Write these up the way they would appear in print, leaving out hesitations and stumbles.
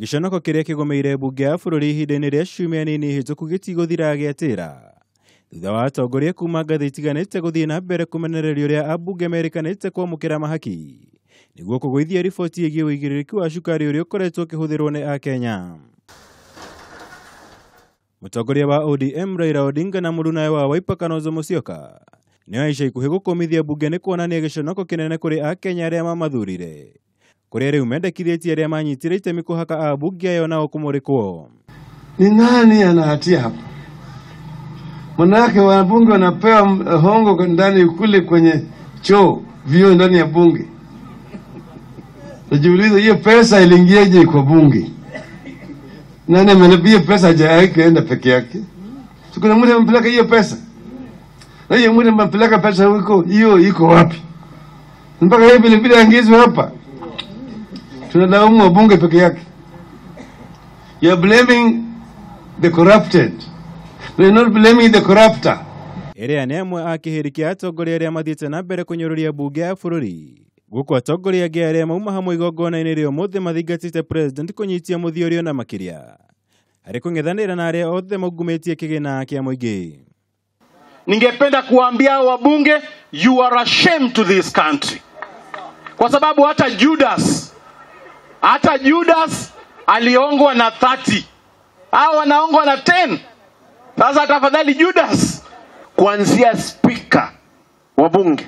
Gĩconoko kĩrĩa kĩgũmĩire mbunge ya bũrũri ihinda-inĩ rĩa ciumia nini hĩtũku gĩtigũthira gĩatĩra thutha wa atongoria kuma ngathĩ itiganĩte gũthiĩ na mbere kũmenereria ũrĩa ambunge merĩkanĩte kwamũkĩra mahaki nĩguo kũgũithia riboti ĩgiĩ ũigĩrĩrĩki wa cukari ũrĩa ũkoretwo ũkĩhũthĩrwo nĩ akenya. Mũtongoria wa ODM Raila Odinga na mũrunawe wa Wiper Kalonzo Musyoka nĩo ica ikuhĩ gũkũmithia mbunge nĩ kuonania gĩconoko kĩnene kũrĩ akenya arĩa mamathurire kũrĩa rĩu mendekithĩtie arĩa manyitire itemi kũhaka ambunge ayo nao kũmũrĩkwo. Ni nani ana hatia hapa? Manake wabunge wanapewa hongo ndani kule kwenye choo, vio ndani ya bunge. Najiuliza hiyo pesa iliingiaje kwa bunge? Nani amelipia pesa hajaenda peke yake? So kuna mtu amepeleka hiyo pesa. Na hiyo mtu amepeleka pesa huko, hiyo iko wapi? Mpaka yeye vile vile angizwe hapa. Tunalaumu wabunge peke yake. You are blaming the corrupted. We are not blaming the corruptor. Ĩrĩa nĩ amwe a kĩhĩri kĩa atongoria arĩa mathiĩte na mbere kũnyũrũria mbunge ya bũrũri gũkũ atongoria angĩ arĩa mauma hamwe igongona-inĩ rĩa ũmũthĩ mathingatĩte president kũnyitia mũthiorio na makĩria harĩ kũng'ethanĩra na arĩa othe maungumĩtie kĩgĩna kĩa mũingĩ. Ningependa kuambia wabunge, you are ashamed to this country. Kwa sababu hata Judas aliongwa na 30. Hao wanaongwa na 10. Sasa tafadhali Judas, kuanzia speaker wa bunge.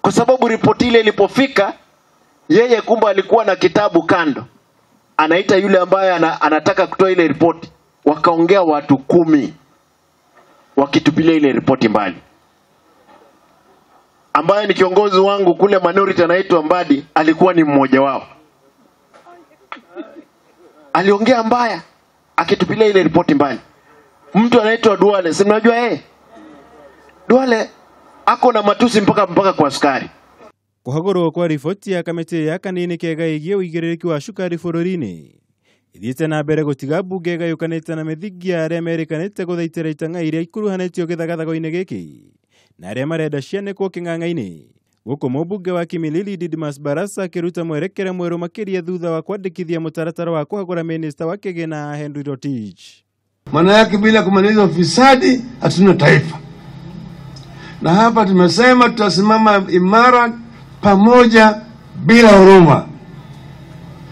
Kwa sababu ripoti ile ilipofika, yeye kumbe alikuwa na kitabu kando. Anaita yule ambaye anataka kutoa ile ripoti. Wakaongea watu 10 wakitupilia ile ripoti mbali. Ambaye ni kiongozi wangu kule minority anaitwa Mbadi, alikuwa ni mmoja wao. Aliongea mbaya akitupilia ile ripoti mbali. Mtu anaitwa Duale, si mnajua yeye? Duale ako na matusi mpaka kwa askari. Kũhagũrwo kwa riboti ya kamĩtĩ ya kanini kega ĩgiĩ ũigĩrĩrĩki wa cukari bũrũri-inĩ ĩthiĩte na mbere gũtiga mbunge ĩgayũkanĩte na mĩthingi ya arĩa merĩkanĩte gũthaitĩra itang'a iria ikuruhanĩtio gĩthagathago-inĩ gĩkĩ na arĩa marenda cianĩkwo kĩng'ang'a-inĩ gũkũ mũmbunge wa Kimilili Didmus Barasa akĩruta mwerekera mwerũ makĩria thutha wa kwandĩkithia mũtaratara wa kũhagũra minista wa kĩgĩna Henry Rotich. Maana yake bila kumaliza ufisadi hatuna taifa. Na hapa tumesema tutasimama imara pamoja bila huruma.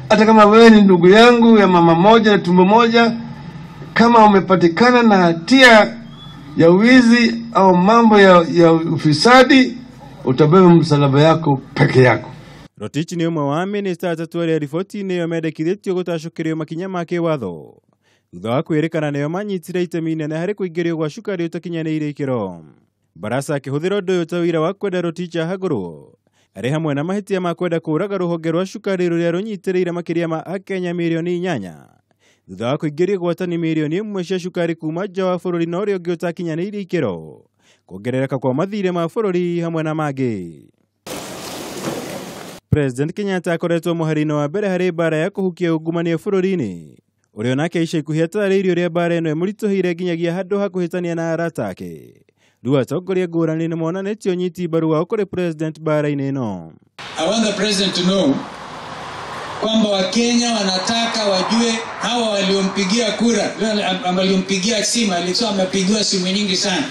Hata kama wewe ni ndugu yangu ya mama moja na tumbo moja, kama umepatikana na hatia ya wizi au mambo ya ufisadi, utabeba msalaba yako peke yako. Rotich nĩ ũmwe wa minista atatũ arĩa riboti-inĩ ĩyo mendekithĩtio gũtacũkĩrio makinya ma kĩwatho thutha wa kwĩrĩkana nĩo manyitire itemi inene harĩ kũingĩrio gwa cukari ũtakinyanĩire ikĩro. Barasa akĩhũthĩra ũndũ ũyũ ta ũira wa kwenda Rotich ahagũrwo arĩ hamwe na mahĩtia ma kwenda kũũraga rũhonge rwa cukari rũrĩa rũnyitĩrĩire makĩria ma akenya mirioni 8 thutha wa kũingĩria gwatani mirioni 1 cia cukari kuma nja wa bũrũri na ũrĩa ũngĩ ũtakinyanĩirie ikĩro kuongerereka kwa mathirĩ ma bũrũri hamwe na mangĩ. President Kenyatta akoretwo mũhari-inĩ wa mbere harĩ mbara ya kũhukia ungumania bũrũri-inĩ ũrĩa onake ica ikuhĩ atarĩirie ũrĩa mbara ĩno ĩmũritũhĩire nginyagia handũ ha kũhĩtania na arata ake. Rĩu atongoria ngũrani nĩ monanĩtie ũnyiti mbaru wao kũrĩ president mbara-inĩ ĩno. I want the president to know kwamba Wakenya wanataka wajue hawa waliompigia kura, waliompigia simu, alikuwa amepigiwa simu nyingi sana.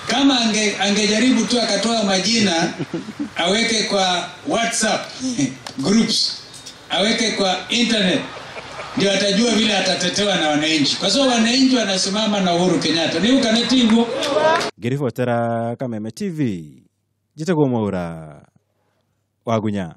Kama angejaribu tu akatoa majina aweke kwa WhatsApp groups, aweke kwa internet, ndio atajua vile atatetewa na wananchi. Kwa sababu wananchi wanasimama na Uhuru Kenyatta. Ni ukanatibu. Ngiribotera Kameme TV. Njĩtagwo Mwaura Wagunya.